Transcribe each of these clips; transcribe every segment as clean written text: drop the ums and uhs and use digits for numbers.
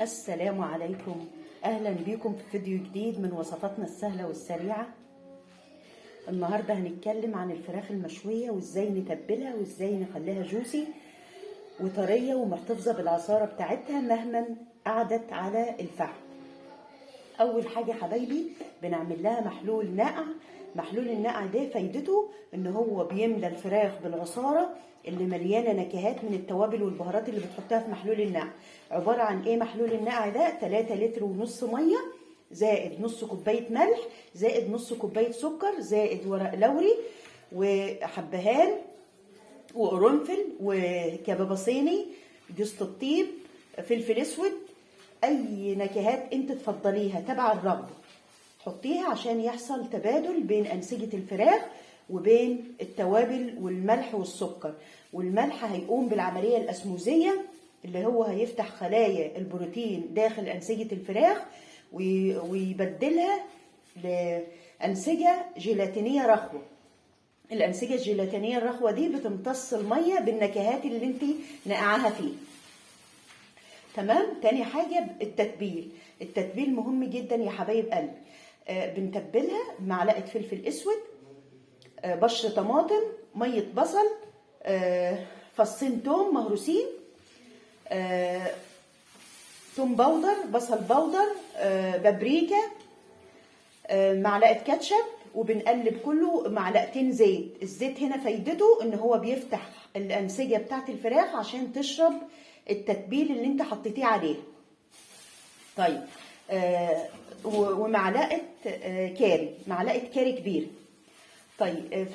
السلام عليكم، اهلا بيكم في فيديو جديد من وصفاتنا السهلة والسريعه. النهارده هنتكلم عن الفراخ المشويه وازاي نتبلها وازاي نخليها juicy وطريه ومحتفظه بالعصاره بتاعتها مهما قعدت على الفحم. اول حاجة حبايبي بنعمل لها محلول نقع. محلول النقع ده فايدته ان هو بيملى الفراخ بالعصاره اللي مليانة نكهات من التوابل والبهارات اللي بتحطها في محلول النقع. عبارة عن ايه محلول النقع ده؟ 3 لتر ونص مية زائد نص كوباية ملح زائد نص كوباية سكر زائد ورق لوري وحبهان وقرنفل وكبابه صيني، جوز الطيب، فلفل اسود، اي نكهات انت تفضليها تبع الرغبة حطيها عشان يحصل تبادل بين انسجة الفراخ وبين التوابل والملح والسكر. والملح هيقوم بالعملية الاسموزيه اللي هو هيفتح خلايا البروتين داخل انسجة الفراخ ويبدلها لانسجه جيلاتينيه رخوه. الانسجة الجيلاتينيه الرخوه دي بتمتص المية بالنكهات اللي انت نقعاها فيه. تمام. تاني حاجة التتبيل. التتبيل مهم جدا يا حبايب قلبي. بنتبلها بمعلقه فلفل اسود، بشر طماطم، مية بصل، فصين توم مهروسين، توم powder، بصل powder، بابريكا، معلقه كاتشب، وبنقلب كله معلقتين زيت. الزيت هنا فايدته ان هو بيفتح الانسجة بتاعت الفراخ عشان تشرب التتبيل اللي انت حطيتيه عليه. طيب ومعلقة كاري، معلقه كاري كبيرة. طيب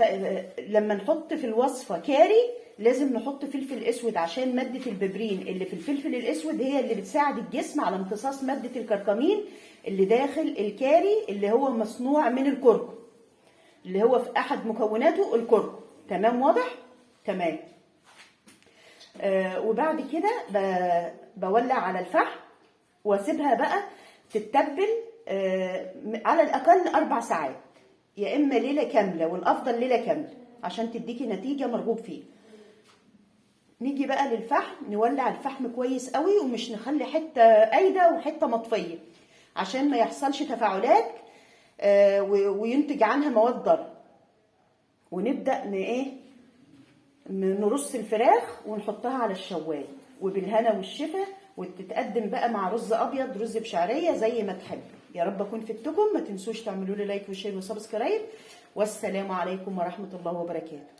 لما نحط في الوصفة كاري لازم نحط فلفل اسود عشان مادة الببرين اللي في الفلفل الاسود هي اللي بتساعد الجسم على امتصاص مادة الكركمين اللي داخل الكاري اللي هو مصنوع من الكركم، اللي هو في احد مكوناته الكركم. تمام، واضح؟ تمام. وبعد كده بولع على الفحم واسيبها بقى تتبل على الاقل 4 ساعات، يا اما ليلة كاملة، والافضل ليلة كاملة عشان تديكي نتيجة مرغوب فيها. نيجي بقى للفحم، نولع الفحم كويس قوي ومش نخلي حتة قايدة وحتة مطفيه عشان ما يحصلش تفاعلات وينتج عنها مواد ضارة. ونبدا نرص الفراخ ونحطها على الشوايه، وبالهنا والشفا، وتتقدم بقى مع رز ابيض، رز بشعريه، زي ما تحب. يا رب اكون فدتكم. ما تنسوش تعملوا لي like و share و subscribe، والسلام عليكم ورحمة الله وبركاته.